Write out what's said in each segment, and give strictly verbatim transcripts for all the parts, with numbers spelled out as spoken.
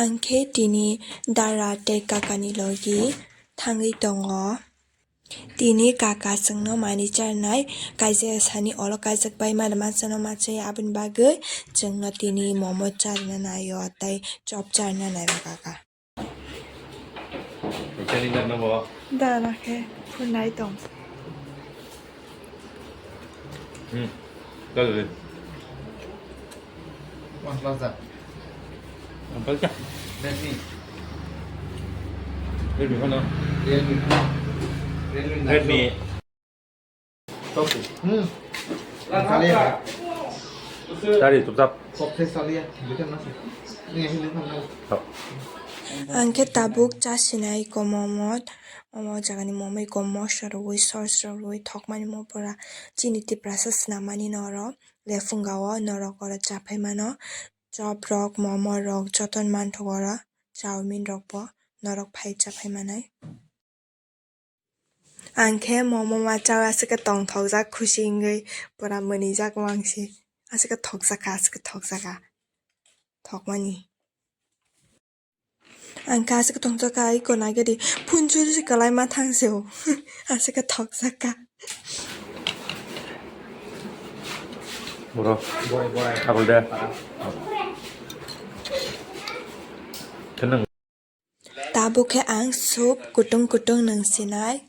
Ang khe tini dara tei kakani logi thangwi tongo. Tini kaka chwngno manwi charnai, kaisa sani olo kaijak bai mano machano machai, aboni bagwi chwngno tini momo charna naio tei chop charna naio kaka. Chani dar na bo? Dara khe phunai tong. Hmm. Kal re. Wan plaza. Wan plaza. Redmi. Redmi kono? Realme. Realme. Redmi. Hmm. Tari, tuptap. Ang khe tabuk chasinai iko momo, omo jagani momo iko moso rwui, sauce rok rwui thokmani mo pura chini Tiprasa swnamani norok lephunga o norok oro chaphai mano. Chop rok, momo rok, jotono manthok oro, chowmin rok bo norok phai chaphai manai. Ang khe momo ma chaui aswk khe tongthokjak khusi wngwi pura mwnwijak wngsi. Aswk khe thokjak kha, aswk khe thokjak kha. Thokmani. Ang khe aswk khe thokjak kha, iko naikhe di phunchuli se kwlai ma thang se o. Aswk khe thokjak kha. Bro, abol de. Khe nwng. Tabuk khe ang soup kutung kutung nwng sinai,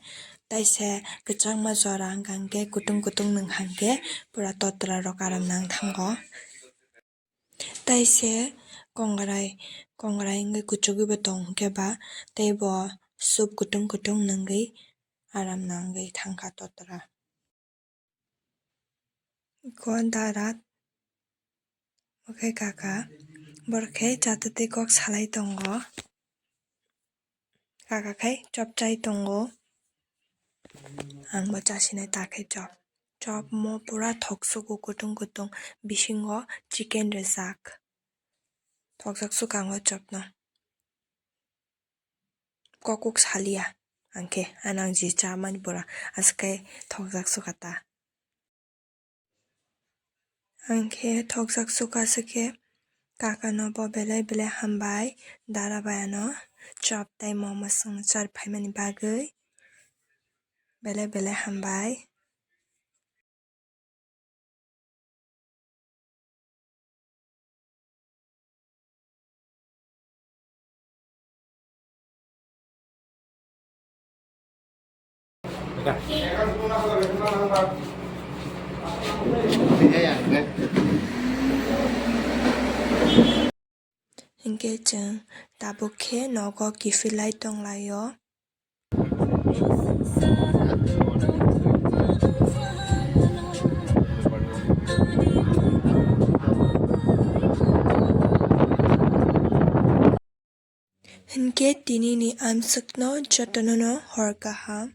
tei se kwchangma jora wngkha hwnkhe kutung kutung nwng kha hwnkhe pura totra rok aram nang thango. Tei se kongrai, kongrai wngwi kuchugwi bo tong hwnkhe ba tei bo soup kutung kutung nwngwi aram nangwi thangkha totra. Iko dara, omo khe kaka, borok khe chatwtwi kok salai tongo, kaka khe chop chai tongo, ang bo chasinai ta khe chop, chop mo pura thoksugo kutung kutung, bisingo chicken rijak, thokjak sukha ang o chopno. Kokuk salia, ang khe anang ji chamani pura aswk khe thokjak sukha ta. Ang khe thokjak sukha se khe kaka no bo belai belai hambai, dara bai ano chop tei momo swng char phaimani bagwi belai belai hambai. Hinkhe chwng tabuk khe nogo kiphilai tonglaio. Hinkhe tinini amswkno jotonono hor kaham.